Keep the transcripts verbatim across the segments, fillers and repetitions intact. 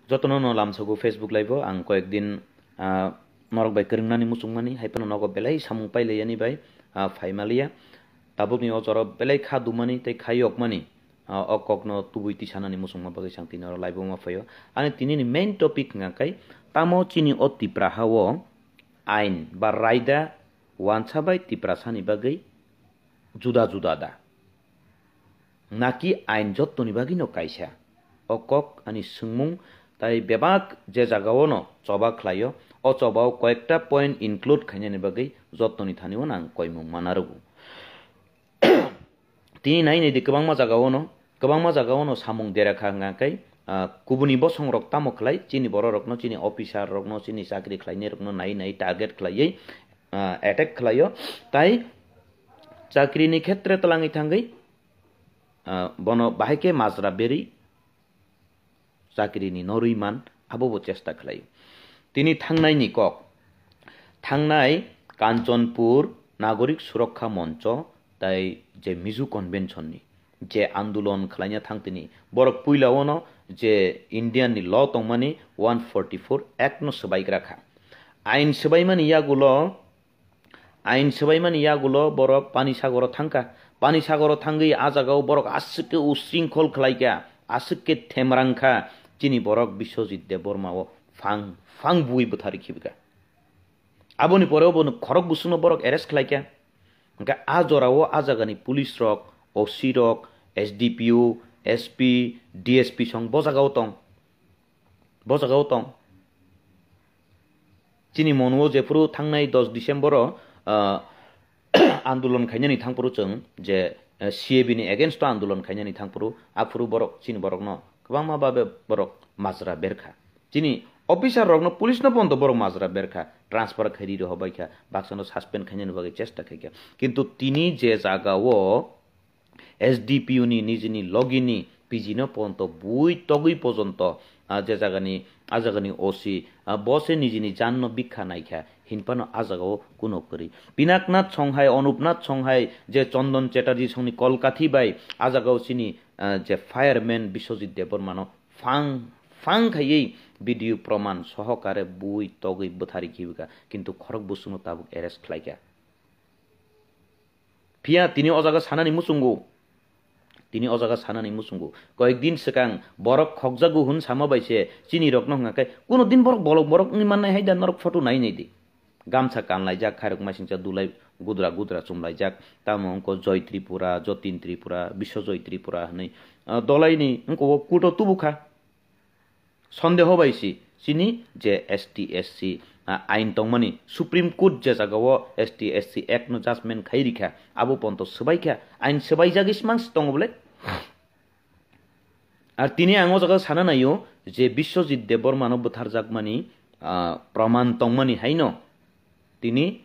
Jotono no lamsogo Facebook live o ang koyek din, ah, norok bai kwrwngnani muchungmani, hai phano nogo belai samung pailai yani bai, ah, phaimaliya. Tabukni o jora belai kha dumani tei kha yokmani, ah, o kokno tubui tisanani muchungma bagwi chwng tini oro live o ma phaio. Ani tini ni main topic hwnka khe tamo chini o Tipra ha o ain ba raida wansa bai Tiprasa ni bagwi juda juda da? Naki ain jottoni bagwino kaisa? O kok ani swngmung, tai bebak je jagao no choba khlaio, o chobao koyekta point include khainani bagwi jottoni thani o nang koimung mana rwgo. Tini nai nai di kwbangma jagao no, kwbangma jagao no samung dera kha hwnka khe, ah, kubuni bosong rok tamo khlai, chini borok rokno, chini officer rokno, chini chakri khlainai rokno nai nai target khlaiwi, ah, attack khlaio, tai chakri ni khetre twlangwi thangwi, ah, bono bahai khe majra berwi chakri ni norwi man, abo bo chesta khlai. Tini thangnai ni kok, thangnai Kanchanpur Nagorik Surakha Moncho tai je Mizo Convention ni je andolon khlaina thang tini, borok puila ono je Indian ni law tongmani one forty four act no swbaigra kha. Ain swbaimani yagulo Ain swbaimani yagulo borok Pani Sagoro thangkha. Pani Sagoro thangwi a jagao borok aswk khe usringkhol khlaikha, aswk khe themrang kha. Chini borok Biswajit Debbarma o phang phang bui bwthari khibikha. Aboni pore obo khorok busungno borok arrest khlaikha. Hwnkhe a jorao a jagani police rok, O C rok, S D P O, S P, D S P song bo jagao tong. Bo jagao tong. Chini monuo jephuru thangnai dos December o, ah, andolon khainani thangphuru chwng je, eh, C A B ni against o andolon khainani thangphuru, aphuru borok, chini borokno kwbangma babe borok majra berkha. Chini officer rokno, police no pondo borok majra berkha, transfer khairi rw hobaikha, baksano suspend khainani bagwi chesta khaikha. Kintu tini je jagao S D P O ni nijini logini P G no ponto bui togwi pojonto, ah, je jagani, a jagani O C, ah, bo se nijini janno bikha naikha, hinphano a jagao kuno kwrwi. Pinaknath Songhai, Anupnath Songhai, je Chandan Chatterjee songni Kolkathi bai, a jagao chini, ah, je fireman Biswajit Debbarmano phang phang khaiwi video proman sohokare bui togwi bwthari khibikha, kintu khorok busungno tabuk arrest khlaikha. Phiya tini o jaga sanani muchungo, tini o jaga sanani muchungo. Koyek din swkang borok khokjago hwn sama bai se chini rokno hwnga khe, kuno din borok bolok borok wngwi mannai hai da norok photo nai nai di. Gamsa kanlaijak, khairok maisingcha dulai gudra gudra chumlaijak. Tamo wngkho Joy Tripura, Jotin Tripura, Biswajoy Tripura hwnwi, ah, dolaini wngkho o kuto tubukha. Sondeho bai si, chini je S T S C, ah, ain tongmani, Supreme Court je jagao S T S C Act no judgment khai rikha, abo ponto swbaikha, ain swbaijagwi swmang se tongo bole. Ar tini ang o jaga sana naio je Biswajit Debbarmano bwtharjakmani, ah, proman tongmani haino tini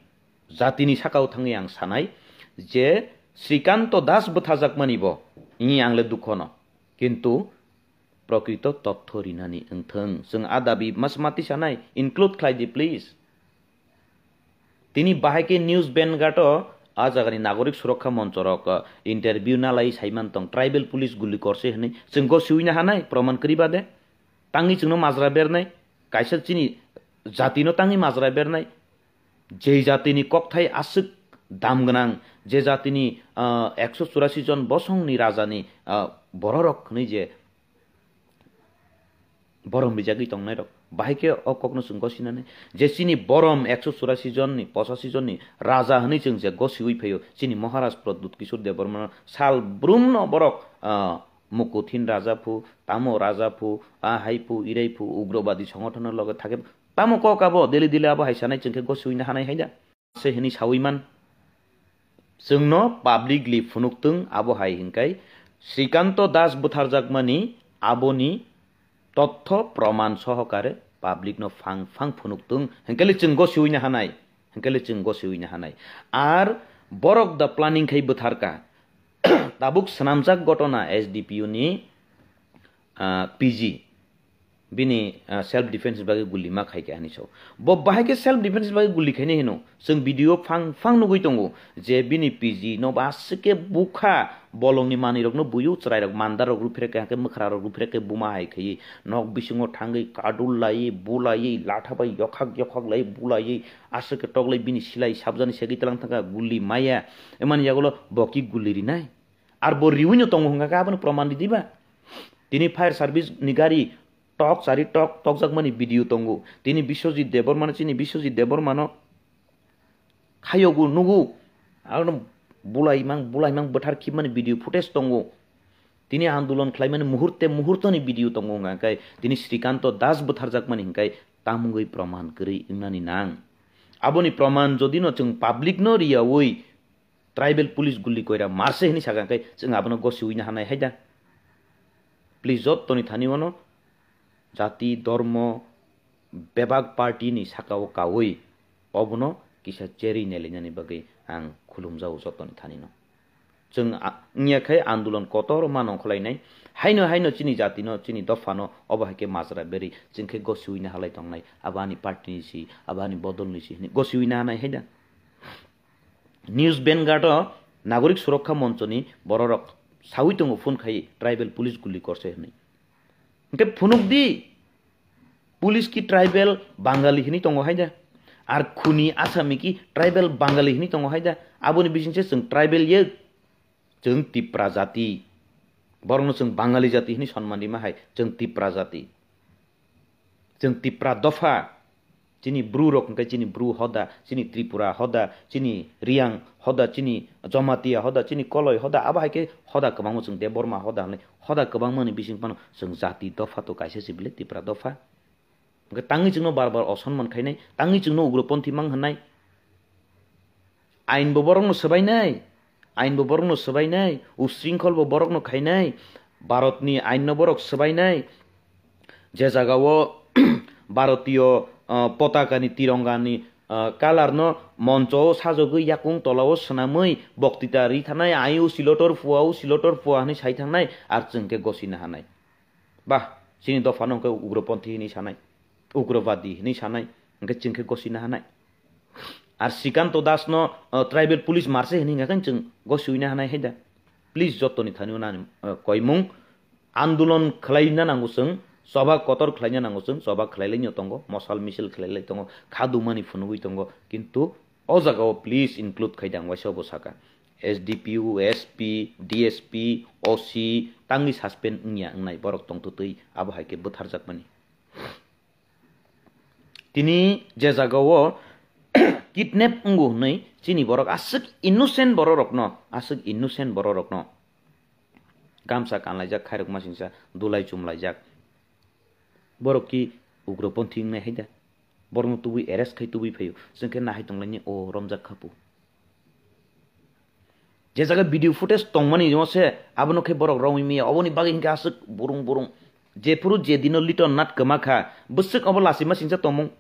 jatini sakao thangwi ang sanai je Srikanto Das bwtharjakmani bo, ini ang le dukhono. Kintu prokrito totho rinani wngthwng. Chwng a dabi masmati sanai, include khlai di, please. Tini bahai khe News Vanguard o a jagani Nagorik Surakha Moncho rok, uh, interview nalai saiman tong, tribal police guli korse hwnwi. Chwng gosiwi na hanai, proman kwrwi bade. Tangwi chwngno majra bernai, kaisa chini jatino tangwi majra bernai. Je jatini kokthai aswk dam gwnang, je jatini, ah, ekso churasi jon bosongni rajani, ah, bororok hwnwi je borom rijagwi tongnairok, bahai khe o kokno chwng gosinani, je chini borom ekso churasi jonni, pochasi jonni raja hwnwi chwng je gosiwi phaio, chini Maharaj Pradyut Kishore Debbarmano sal brumno borok, ah, Mukuthin raja phu, tamo raja phu, a hai phu, irai phu, ugrobadi songothono loge thake Tamo kok abo dili dili abo hai sanai chwng khe gosiwi na hanai hai da? Se hwnwi sawi man. Chwngno publicly phunuk twng abo hai hinkai Srikanto Das bwtharjakmani aboni totho proman sohokare public no phang phang phunuk twng hinkhe le chwng gosiwi na hanai, hinkhe le chwng gosiwi na hanai. Ar borok da planning khai bwtharka. Tabuk swnamjak gotona S D P O ni, ah, P G. Bini, ah, self defense bagwi guli ma khaikha hinwi sao. Bo bahai khe self defense bagwi guli khainai hino. Chwng video phang phang nugwi tongo je bini P G no ba aswk khe bukha, bolongni manwirokno buio, chwrairok mandarrok rw pherek khe, hwnkhe mwkhrarok rw pherek khe buma hai khaiwi nok bisingo thangwi kadul laiwi, bulaiwi, latha bai yokhak yokhak laiwi bulaiwi, aswk khe tok lai bini silai sabjani segwi tlang thangkha, guli maya. Emani yagulo bo ki guli rinai? Ar bo riwino tongo hwnkha khe abono proman ridi ba? Tini fire service ni gari tok chari tok tokjakmani video tongo. Tini Biswajit Debbarmano, chini Biswajit Debbarmano khayogo nugo. Aro bulaimang, bulaimang bwthar khibmani video footage tongo. Tini andolon khlaimani muhurte muhurtoni video tongo hwnkha khe tini Srikanto Das bwtharjakmani hwnkhe tamungwi proman kwrwi wngnani nang. Aboni proman jodi no chwng public no riyaui tribal police guli koira marse hinwi sakha khe chwng abono gosiui nahanai haida. Please, jottoni thani ono jati, dormo, bebak party ni saka o kaui obono kisa cherwi nailainani bagwi ang khulumjago jottoni thani no. Chwng a-, wngya khe andolon kotor ma nongkholainai. Haino haino chini jati no, chini dopha no obo hai khe majra berwi chwng khe gosiui nahalai tongnai. Abo ani party ni si, abo ani bodol ni si hinwi gosiui nahanai haida. News Vanguard o Nagorik Surokha Moncho ni bororok saui tongo phone khai tribal police guli korse hinwi. Hwnkhe phunuk di, police ki tribal Bangali hinwi tongo haida. Ar khuni asami ki tribal Bangali hinwi tongo haida. Aboni bisingse chwng tribal ye, chwng Tipra jati. Borokno chwng Bangali jati hinwi sonman rima hai, chwng Tipra jati. Chwng Tipra dopha, chini bru rok hwnkhe chini bru hoda, chini Tripura hoda, chini Riyang hoda, chini Jamatia hoda, chini Koloi hoda, abo hai khe hoda kwbangma chwng Debbarma hoda hwnwi hoda kwbangmani bising phano chwng jati dopha to kaisa se bile Tipra dopha. Hwnkhe tangwi chwngno bar bar osonman khainai, tangwi chwngno ugroponthi mang hwnai. Ain bo borokno swbainai, ain bo borokno swbainai, usringkhol bo borokno khainai, Bharatni ainno borok swbainai, je jagao Bharatiyo, ah, potakani, tirongani, ah, colour no moncho o sajogwi yakung tolao swnamwi boktita ri thanai, aio silotor phua, o silotor phua hinwi sai thangnai, ar chwng khe gosina hanai. Bah, chini dopha no hwnkhe ugroponthi hinwi sanai, ugrobadi hinwi sanai, hwnkhe chwng khe gosina hanai. Ar Srikanto Das no, uh, tribal police marse hinwi hwnkha khe chwng gosiui na hanai haida. Please, jottoni thani o nani, uh, koimung andolon khwlaina nango chwng, choba kotor khwlaina nango chwng, choba khwlailai no tongo, mosal misil khwlailai tongo, kha dumani phunugwi tongo, kintu o jagao please include khai di, ang waisa bo saka. S D P O, S P, D S P, O C tangwi suspend wngya wngnai borok tongtwtwi abo hai khe bwtharjakmani. Tini je jagao kidnap wngo hwnwi chini borok aswk innocent bororokno, aswk innocent bororokno gamsa kanlaijak, khairokma singsa dulai chumlaijak. Borok ki ugroponthi wngnai haida. Borokno tubui arrest khai tubui phaio. Chwng khe nahai tonglaini, o romjak khapu. Je jaga video footage tongmani mo se abono khe borok romwi maya. Oboni bagwi hinkhe aswk burung burung. Jephuru je dino Liton Nath kwma kha, bwswk obo lachima singsa tongmung.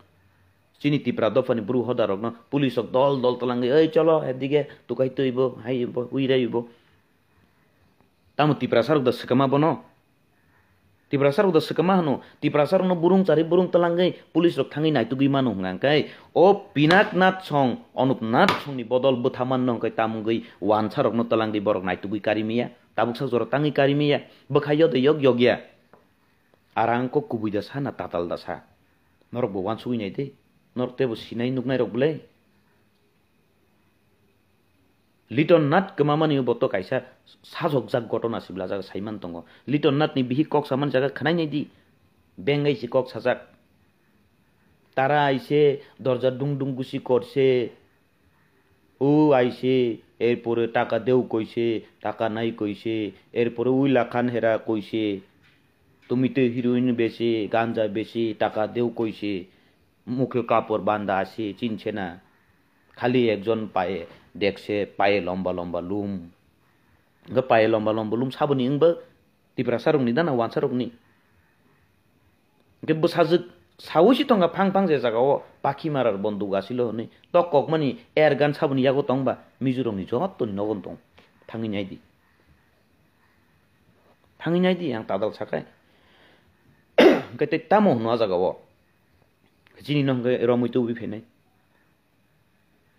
Chini Tipra dophani bru hoda rokno police rok dol dol twlangwi, "Oi cholo, edige tukai twibo, hai bo, ui rai bo." Tamo Tiprasa rok da swkama bono? Tiprasa rok da swkama hwno, Tiprasa rokno burung chari burung twlangwi police rok thangwi naitugwi mano hwnka hwnkhe o Pinak Nath song, Anup Nath songni bodol bwtha manno hwnkhe tamungwi wansa rokno twlangwi borok naitugwi kari maya, tabuksa jora tangwi kari maya, bwkha yode yok yokya. Arang kok kubui da sa na tatal da sa? Norok bo wansugwi nai de, norok tebo sinai nuknai rok bwle. Liton Nath kwmamani bo to kaisa sajokjak ghotona siblajak saiman tongo. Liton Nathni bihik kok samani jaga khwnai nai di. Bengai si kok sajak. Tara aise dorja dung dung gusi korse. O aise, erpore taka deu koise, taka nai koise, erpore ui lakhan hera koise. Tumi to heroin besi, ganja besi, taka deu koise. Mukhe kapor banda ase, chinse na. Khali ekjon paye dekse, paye lomba lomba lum. Hwnkhe paye lomba lomba lum saboni wngbo Tiprasa rokni da na wansa rokni? Hwnkhe bwsajwk saui si tongkha phang phang je jaga o, pakhi marar bonduk asilo hwnwi. Tok kokmani air gun saboni yago tongba, Mizo rokni jottoni nogon tong. Thangwi nai di. Thangwi nai di, ang tadal sakai. Hwnkhe tei tamo hwno a jaga o? Chini no hwnkhe romwi tubui phainai.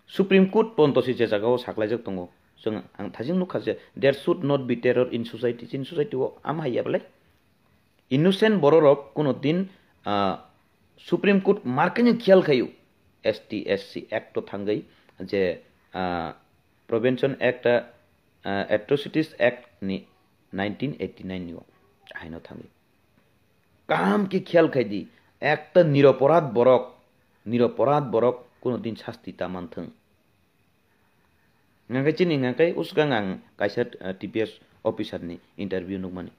Supreme Court ponto se je jaga o saklaijak tongo. Chwng ang thajak nukha je there should not be terror in society. Chini society o ama hai ya belai. Innocent bororok kuno din, ah, Supreme Court markani khiyal khayu. S T S C Act o thangwi je, ah, Prevention Act, ah, Atrocities Act ni nineteen eighty nine ni o haino thangwi. Kaham khe khiyal khai di, ekta niroporad borok, niroporad borok kuno din sasti ta manthwng. Hingkhe chini hingkhe usukang ang kaisa, eh, T P S officer ni interview nukmani.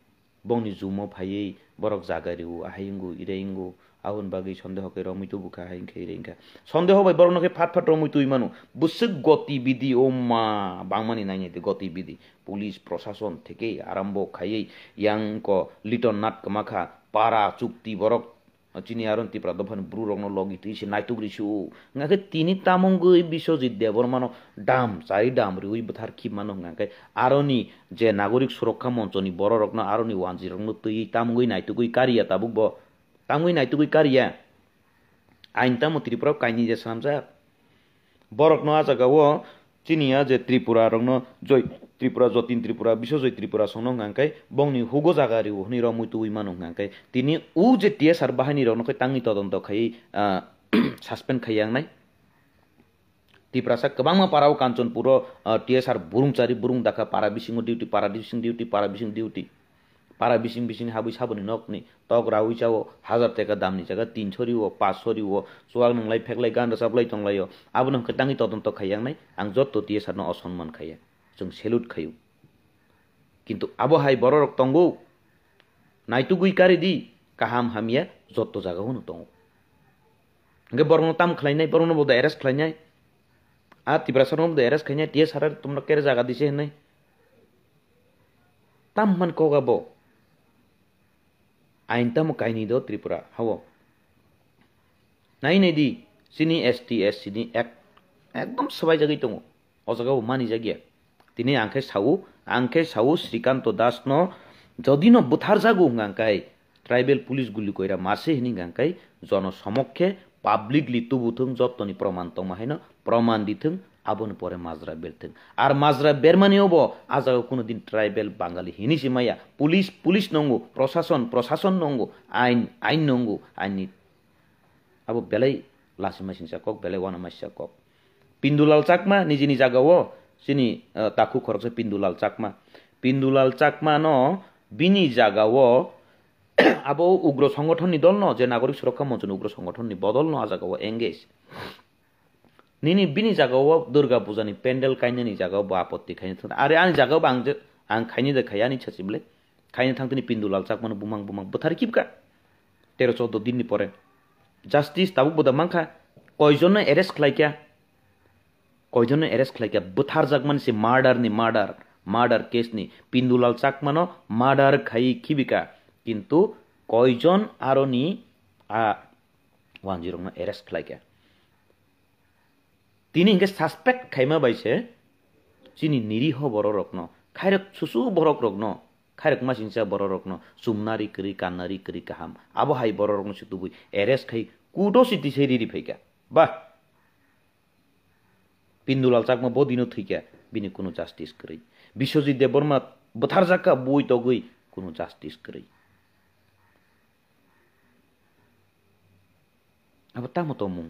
Bongni jumo phaiwi borok jaga rwo, ahai wngo, irai wngo, aboni bagwi sondeho khe romwi tubu kha, hai wngkha, irai wngkha. Sondeho bai borokno khe phat phat romwi twi mano. Bwswk gotibidi, o ma, bangmani nainai de gotibidi. Police, prosason theke arambo khaiwi yang ko liton nat kwma kha, para chukti borok, chini aron Tipra dophani bru rokno logi twi se naituk ri su. Hingkha khe tini tamungwi Biswajit Debbarmano dam chari dam riwi bwthar khip mano hingkha khe aroni je Nagorik Surokha Monchoni bororokno aroni wanjwi rokno twiwi tamungwi naitugwi kariya tabuk bo. Tamungwi naitugwi kariya. Ain tamo Tripura o kainwi je swnamjak. Borokno a jaga o chini a je Tripura rokno Joy Tripura, Jotin Tripura, Biswajoi Tripura songno hwnka khe bongni hugo jaga rwo hwnwi romwi tubui mano hwnka khe tini u je T S R bahaini rokno khe tangwi todonto khaiwi, ah, suspend khaiya wngnai. Tiprasa kwbangma para o Kanchanpur o, ah, T S R burung chari burung dakha para bisingo duty, para bising duty, para bising duty. Para bising bising habwi saboni nokni tok rawi chao, hazar teka damni jaga tinsho riwo, pansho riwo, chuwak nwnglai pheklai gan rwchaplai tonglaio. Abono hwnkhe tangwi todonto khaiya wngnai, ang jotto T S R no osonman khaiya, chwng salute khaio. Kintu abo hai bororok tongo, naitugwi kari di, kaham hamya jotto jaga o no tongo. Hwnkhe borokno tam khlainai, borokno bo da arrest khlainai, a Tiprasa rokno bo da arrest khlainai, T S R tomno kere jaga dise hwnwi. Tam man kok abo. Ain tamo kainwi do Tripura hao. Nai nai di, chini S T S C ni ek-, ekdom swbaijagwi tongo. O jaga bo manijak ya. Tini ang khe sao, ang khe sao Srikanto Das no jodi no butharjago hwnka khe tribal police guli koira mase hini hwnka khe jono somokkhe publicly tubuthwng jottoni proman tongma haino proman dithwng aboni pore majra berthwng. Ar majra bermani obo a jaga kuno din tribal Bangali hini se maya. Police, police nongo, prosason, prosason nongo, ain, ain nongo, ain ni abo belai lasi masingsa kok, belai wana masingsa kok. Pindulal Chakma nijini jaga o chini, eh, takhuk khoroksa Pindulal Chakma. Pindulal Chakma no bini jaga o abo ugro songothon ni dol no, je Nagorik Surokha Moncho ni ugro songothon ni bodol no a jaga o engage. Nini bini jaga o Durga Puja ni pendel kainani jaga o bo apotti khaina thang. Are ani jaga o bo ang je, ang khaini de khaya ani chachi bole. Khaina thang tini Pindulal Chakma no bumang bumang bwthar kipka. Tero choudo din ni pore. Justice tabuk bo da mankha. Koijon no arrest khlaikha? Koijon no arrest khlaikha? Bwtharjak mani se murder ni murder, murder case ni. Pindulal Chakma no murder khai khibika. Kintu koijon aroni a wanjwi rokno arrest khlaikha? Tini hingke suspect khaima bai se chini niriho bororokno, khairok susu borokrokno, khairok masingcha bororokno chumnari kwrwi, kannari kwrwi kaham. Abo hai bororokno se tubui arrest khai kudo si tisai riri phaikha. Ba, Pindulal Chakma bo dino thwikha, bini kunu justice kwrwi. Biswajit Debbarma bwtharjakha bui togwi, kunu justice kwrwi. Abo tamo tongmung?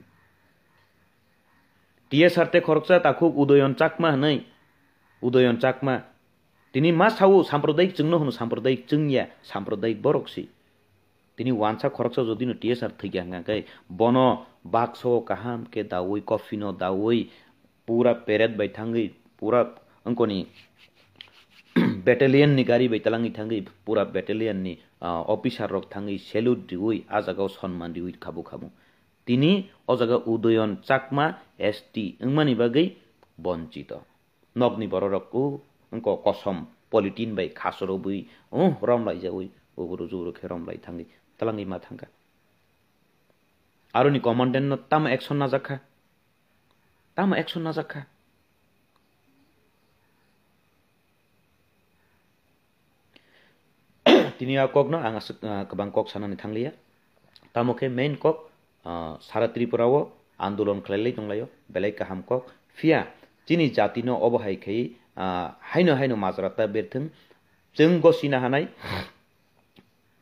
T S R te khoroksa takhuk Udayon Chakma hwnwi, Udayon Chakma. Tini ma sao samprodayik chwngno hwno, samprodayik chwngya, samprodayik borok si. Tini wansa khoroksa jodi no T S R thwikya hwnkha khe bono bakso kaham khe daui, coffin o daui, pura parade bai thangwi, pura wngkoni battalion ni gari bai talangwi thangwi, pura battalion ni, ah, officer rok thangwi salute riwi, ah jaga o sonman riwi khabu khabu. Tini o jaga Udayon Chakma S T wngmani bagwi bonchito. Nokni bororok o wngkha kosom polythene bai khasoro bui, oh, romlai jaui, uguru juguru khe romlai thangwi, talangwi ma thangkha. Aroni commandant no tamo action najak kha? Tamo action najak kha? Tini a kokno ang aswk, ah, kwbang kok sanani thangliya. Tamo khe main kok, ah, sara Tripura o andolon khlailai tonglaio, belai kaham kok. Phiya chini jati no obo hai khai, ah, haino haino majra ta berthwng, chwng gosina hanai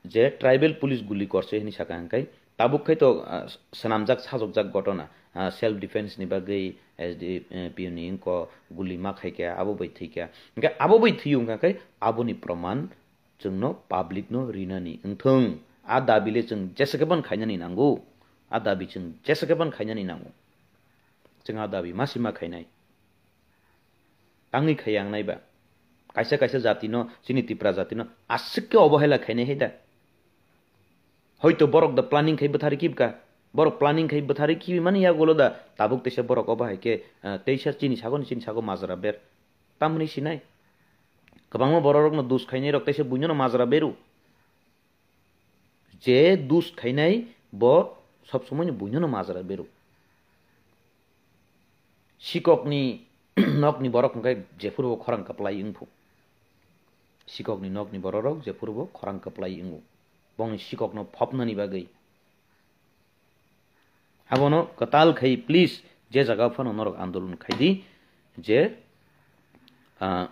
je tribal police guli korse hini saka hwnkhe tabuk khai to, ah, swnamjak sajokjak gotona, ah, self defense ni bagwi S D P O ni wngko guli ma khaikha abo bai thwikha. Hwnkhe abo bai thwiyo wngkha khe aboni proman chwngno public no rinani wngthwng. A dabi le chwng jesa khe ban khainani nango. A dabi chwng jesa khe ban khainani nango. Chwng a dabi masi ma khainai. Tangwi khaiya wngnai ba. Kaisa kaisa jati no, chini Tipra jati no aswk khe obohela khainai hai da. Hoito borok da planning khai bwthari kibka. Borok planning khai bwthari kibi mani yagulo da tabuk teisa borok obo hai khe, ah, teisa chini sago ni chini sago majra ber. Tamoni sinai. Kwbangma bororokno dus khainairok teisa buinono majra beru. Je dus khainai bo sob somoino buinono majra beru. Sikokni nokni borok hwnkhe jephuru bo khorang kwplai wngphu. Sikokni nokni bororok jephuru bo khorang kwplai wngo. Bongni sikokno phopnani bagwi. Abono kwtal khai please je jaga phano norok andolon khai di je, ah,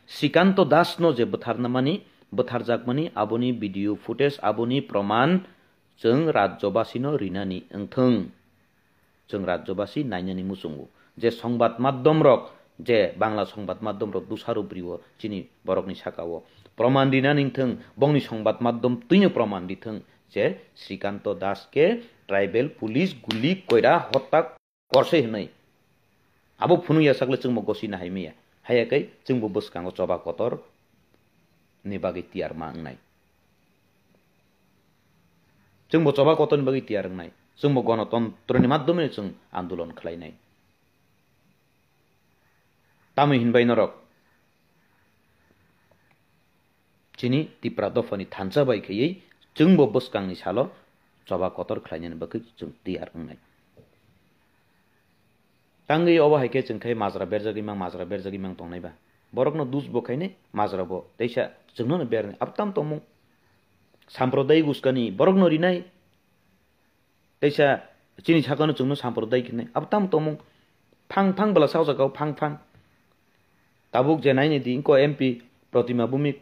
Srikanto Das no je bwtharna mani, bwtharjak mani aboni video footage, aboni proman chwng rajyobasi no rinani wngthwng. Chwng rajyobasi nainani muchungo je songbad maddom rok, je Bangla songbad maddom rok dusaruprio chini borokni sakao proman rinani wngthwng, bongni songbad maddom twino proman rithwng je Srikanto Das khe tribal police guli koira hotta korse hwnwi. Abo phunuk ya sakle chwngbo gosina hai maya. Haya khe chwngbo bwskango choba kotor ni bagwi tiyar ma wngnai. Chwngbo choba kotor ni bagwi tiyar wngnai. Chwngbo gonotontro ni maddome chwng andolon khlainai. Tamwi hinbai norok chini Tipra dophani thansa bai khaiwi chwngbo bwskangni salo choba kotor khlainani bagwi chwng tiyar wngnai. Tangwi obo hai khe chwng khai majra berjagwi mang, majra berjagwi mang tongnai ba. Borokno dus bo khainai, majra bo teisa chwngno no bernai. Abtam tongmung. Samprodayik uskani borokno rinai. Teisa chini sakano chwngno samprodayik hinai. Abtam tongmung. Phang phang bwla sa o jaga o phang phang. Tabuk je naini di, engko M P Protima Bhumik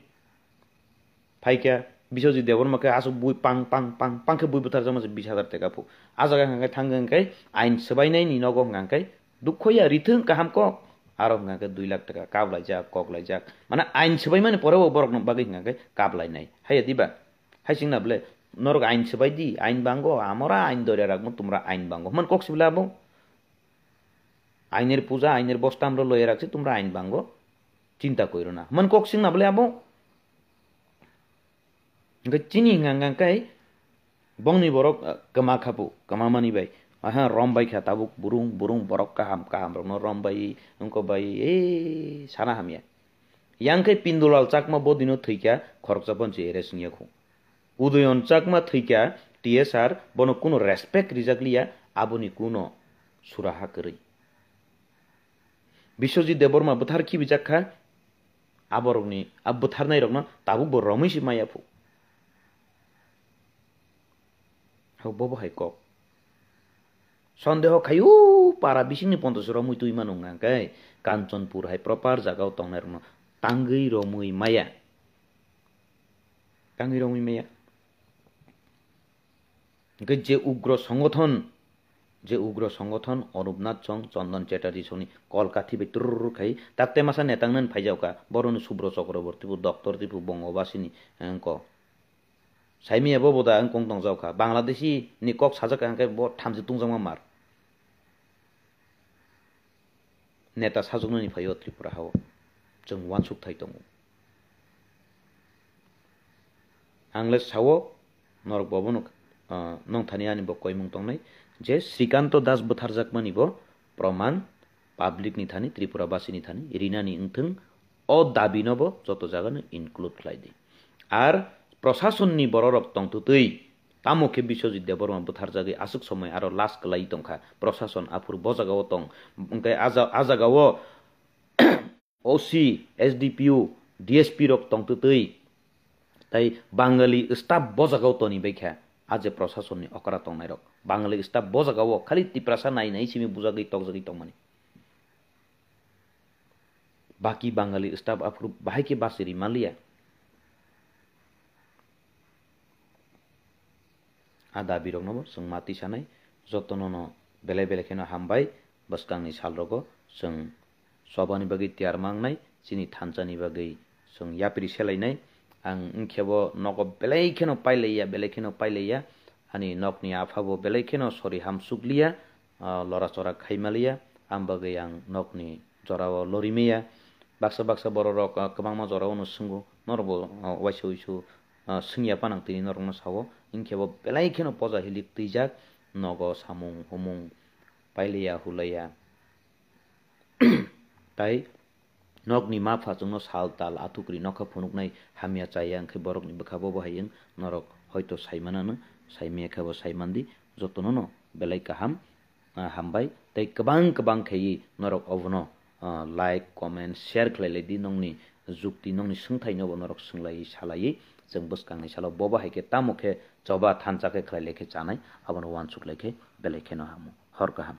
phaikha, Biswajit Debbarma khe aswk bui pang, pang, pang, pang khe bui bwtharjakma se bish hajar teka phu. A jaga hwnkha khe thangwi hwnkhe ain swbainaini nogo hwnkha khe dukho ya rithwng kaham kok. Aro hwnkha khe dui lakh taka kaplaijak, koklaijak. Mane ain swbaimani pore bo borokno bagwi hwnkha khe kaplainai. Haiya diba? Hai singna bole, norok ain swbai di, ain bango, amora ain doria rakmo tumra ain bango. Hwnkhe kok sibla abo. Ainer puja, ainer bostamro loya rakse tumra ain bango. Chinta koiro na. Hwnkhe kok singna bole abo. Hwnkhe chini hwnka hwnkha khe bongni borok, ah, kwma khapu, kwma mani bai. Aha, rom bai kha tabuk burung, burung borok kaham, kaham rokno rom bai, wngko bai, ee, sana hamya. Yang khe Pindulal Chakma bo dino thwikha, khoroksa ponchi arrest wngya khu. Udayon Chakma thwikha, T S R, bono kuno respect rijak liya, aboni kuno suraha kwrwi. Biswajit Debbarma bwthar khibijak kha, aborokni, a bwtharnairokno tabukbo romwi se maya phu. Hau bobo hai kok. Sondeho khayu para bisingni pontos romwi twi mano hwnkha khe Kanchanpur hai proper jagao tongnairokno tangwi romwi maya. Tangwi romwi maya. Hwnkhe je ugro songothon, je ugro songothon Anupnath Song, Chandan Chatterjee songni kol kathi bai tururur khai, takte masa netang nani phaijaokha, boroni Subro Chakraborty bo doctor twi phu Bongobasini, eh, wngko. Saimaya bo boda wngkong tongjaokha, Bangladeshi ni kok sajak hwnkhe bo thamchi tungjakma mar. Neta sajwknani phaio Tripura hao. Chwng uansuk thai tongo. Ang le sao, norok bo bono, ah, nong thani ani bo koimung tongnai je Srikanto Das bwtharjakmani bo proman public ni thani, Tripura basi ni thani rinani wngthwng, o dabi no bo joto jaga no include khlai di. Ar prosason ni bororok tongtwtwi, tamo khe Biswajit Debbarma bwtharjagwi aswk somoi aro last kwlai tongkha, prosason aphuru bo jagao tong, hwnkhe a ja-, a jagao O C, S D P O, D S P rok tongtwtwi, tai Bangali staff bo jagao toni bai kha. a je prosasonni okra tongnairok. Bangali staff bo jagao khali Tiprasa nai nai simi bujagwi tokjagwi tongmani. Baki Bangali staff aphuru bahai khe bachiri manliya. A dabirokno bo chwng ma tisanai, jotono no belai belai kheno hambai bwskangni salrogo chwng chobani bagwi tiyar mangnai, chini thansani bagwi chwng yapri selainai. Ang wngkhe bo nogo belai kheno pailaiya, belai kheno pailaiya, ani nokni apha bo belai kheno sori hamsukliya, ah, lora chora khaimaliya, ang bagwi ang nokni jorao lorimaya. Baksa baksa bororok, ah, kwbangma jorao no swngo, norokbo, ah, waisa uisu, ah, swngya panang tini norokno sao, hinkhe bo belai kheno poja hilik twijak, nogo samung humung pailaiya hulaiya. Tai nokni ma pha chwngno sal tal athukri nokha phunuknai hamya chaya, hinkhe borokni bwkha bo bo hai wng norok hoito saimanano, saimaya khe bo saimandi, jotono no belai kaham. Ah, hambai tei kwbang kwbang khaiwi norok obono, ah, like, comment, share khlai lai di, nongni jukti, nongni swngthai no bo norok swng lai, sa lai, chwng bwskang ni salo bobo hai khe tamo khe choba thansa khe khlai lai khe chanai, abono uansuk lai khe belai kheno hamo. Hor kaham.